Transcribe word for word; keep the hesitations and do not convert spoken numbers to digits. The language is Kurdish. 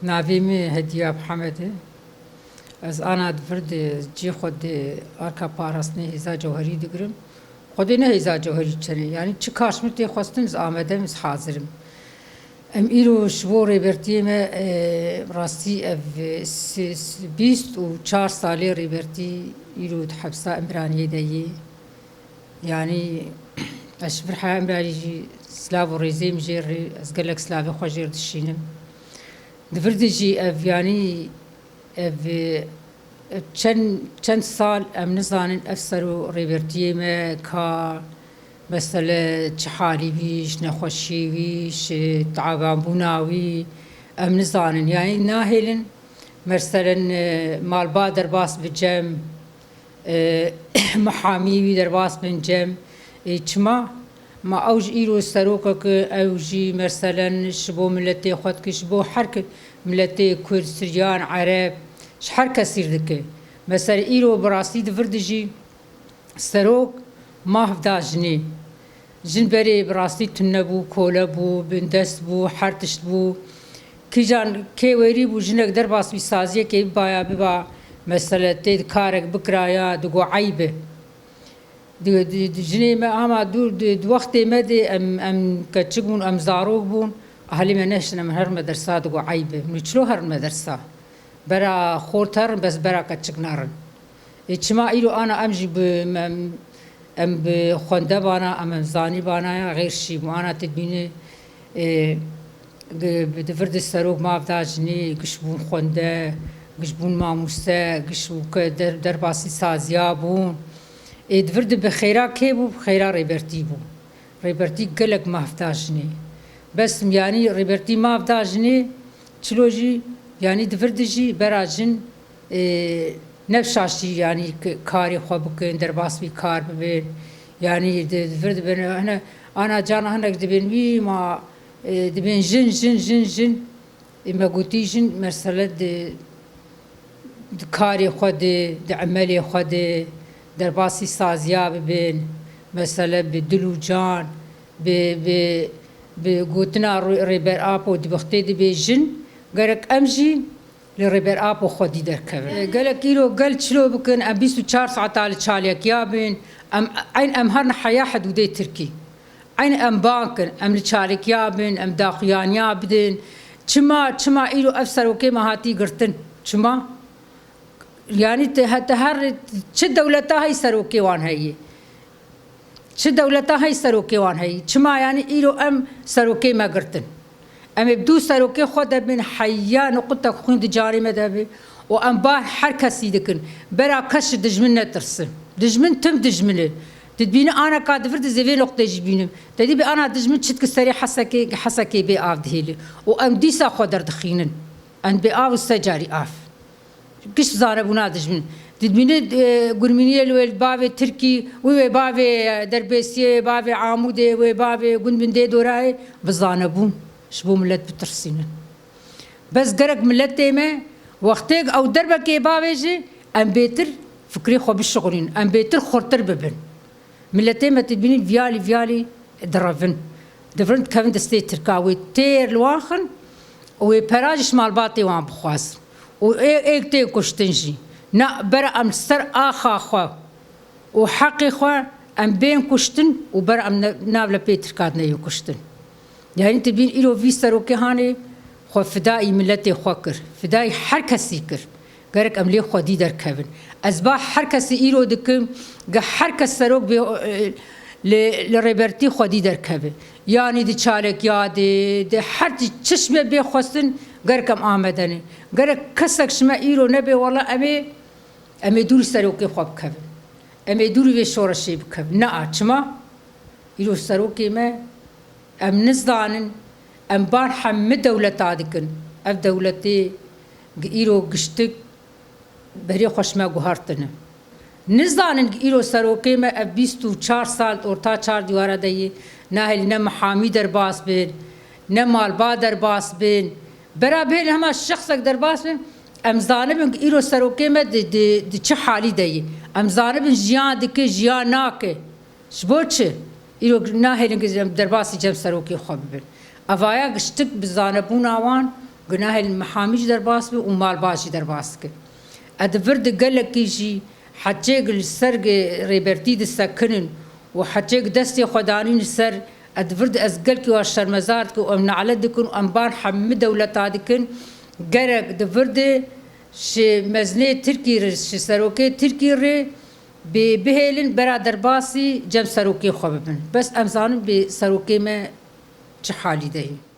Navê min Hediya Mihemed e. Ez ana di vir de cihê xwe di arka parastinê hêza cewherî digirim. Xwedê ne hêza cewherî çenê. Yanî çi kar ji min tê xwestin, ez amade im, ez hazir im. Em îro ji bo rêbertiyê me, e, rastî ev, e, si-, si-, bîst û çar salê rêbertî îro di hepsa Imraniyê de yê. Yanî ez ji vir heya Imranî jî silav û rêzê min jê re, ez gelek silavê xwe jê re dişînim. Di vir de jî ev, yanî ev, e, çend, çend sal em nizanin ev serok rêbertiyê me ka mesele çi halî wî, ji nexweşiyê wî, ji tavanbûna wî em nizanin. Yanî nahêlin meselen, e, malbat derbas bi cem, e, mihamî wî derbas bin cem. E, çima? Ma ew ji îro serokek e, ew jî meselen ji bo miletê xwe dike, ji bo her ki-, miletê Kurd, Siryan, Ereb, ji her kesî re dike. Mesela îro bi rastî di vir de jî serok maf da jinê. Jin berê bi rastî tune bû, kole bû, bindest bû, her tişt bû. Kîjan kê wêrî bû, jinek derbas wî saziyekê bibaya, biba, mesele tê di karek bikiraya, digo eyb e. Di, di, di jinê me ama dûr di, di wextê me de em, em keçik bûn, em zarok bûn, ahlê me nehiştin, em her me dersa digo eyb e. Min çilo herin me dersa? Bera xort herin, bes bera keçik nerin. Ê, çima îro ana em jî bi, em, em bi xwende bana, em, em zanî bana ya xêr şî bû. Ana te dibînî, ê, gi-, bi di vir de serok maf da jinê, giş bûn xwende, giş bûn mamûste, giş û ke der-, derbasî saziya bûn. Ê, di vir de bi xêra kê bû? Bi xêra Rêbertî bû. Rêbertî gelek maf da jinê. Bes, yanî Rêbertî maf da jinê, çilo jî, yanî di vir de jî bera jin, e, ne bi şaştî, yanî k-, karê xwe bikin, derbas vî kar bibin. Yanî di, di vir dibin, hene, ana cana hinek dibên wî ma, e, dibên jin, jin, jin, jin. Ê, me gotî jin mesele di, di karê xwe de, di emelê xwe de derbasî saziya bibin. Mesele bi dil û can, bi, bi, bi gotina Rê-, Rêber Apo di wextê dibê jin, gerek em jî li Rêber Apo xwedî derkevin. E, gelek îro gel çilo bikin, em bîst û çar saeta li çalekiya bin, em, eyn em her niha ya hidûdê Tirkî. Eyn em bang kin, em li çalekiya bin, em daxuyaniya bidin. Çima, çima îro ev serokê me hatî girtin? Çima? Yanî te, te her çi dewleta hey serokê wan heye. Çi dewleta hey serokê wan heyî. Çima yanî îro em serokê me girtin? Em ê bi dû serokê xwe de bin heya nuqtek xwîn di carê me de be û em bar her kesî dikin. Bera kes ji dijmin netirsin. Dijmin tim dijmin e. Tu dibînî ana ka di vir de zê vê nuqtê jî bînim. Te dî bi ana dijmin çitki serê Hesekê, Hesekê bê av dihêli. Û em dîsa xwe derdixînin. Em bê av û se carî av. Giş zanebûna dijmin. Dibîne, e, gurmîniyê li wê bavê Tirkî, wê wê bavê, e, Derbêsiyê, bavê Amûdê, wê bavê gund bin dê dorayê, bi zanebûn ji bo millet bitirsînin. Bes gerek milletê me, wextêk ew derbekê bavêje, em bêtir fikrê xwe bişixulînin, em bêtir xurtir bibin. Miletê me tu dibînî viyalî viyalî direvin. Divirin dikevin destê Tirka. Wê têr li wan xin û wê pera jî ji malbatê wan bixwazin. Û ê, êk tê kuştin jî. Na bera em li ser axa xwe û heqê xwe em bên kuştin û bera em ne-, nav lepê Tirka dineyê kuştin. Yanî tu bîn îro vî serokê hanê xwe fidayî miletê xwe kir, fidayî her kesî kir. Gerek em lê xwedî derkevin. Ez ba her kesî îro dikim, ge her kes serok bê, e, li, li rêbertî xwedî derkeve. Yanî di çalekiya de, di her çi, çi ji me bê xwestin, gerek em amade ne. Gerek kesek ji me îro nebe, wela em ê, em ê dûrî serokê xwe bikevin. Em ê dûrî vê şoreşê bikevin. Nea, çima? Îro serokê me, em nizanin, em bar hemî dewleta dikin. Ev dewletê gi-, îro giştik berê xwe ji me guhertine. Nizanin gi-, îro serokê me ev bîst û çar sal di orta çar dîwara de yê, nahêlî ne mihamî derbas bin, ne malbat derbas bin. Bera bihêlin hema şexsek derbas bin, em zanibin gi-, îro serokê me di, di, di çi halî de yê. Em zanibin jiyan dike, jiyan nake. Ji bo çi? Îro nahêlin ku em derbasî cem serokê xwe bibin. Evaya giştik bi zanebûna wan, Gunahên mihamî jî derbas bin û malbat jî derbas dikin. Ez di vir de gelekî jî heçêk li ser rêbertî disekinin û heçêk destê xwe danîn li ser, ez di vir de ez gelkî wan şermezar dikim û em nale dikin û em ban hemî dewleta dikin. Gerek di vir de ji mezinê Tirkî re, ji serokê Tirkî re bê bihêlin bera derbasî cem serokê xwe bibin. Bes em zanin bê serokê me çi halî de ye.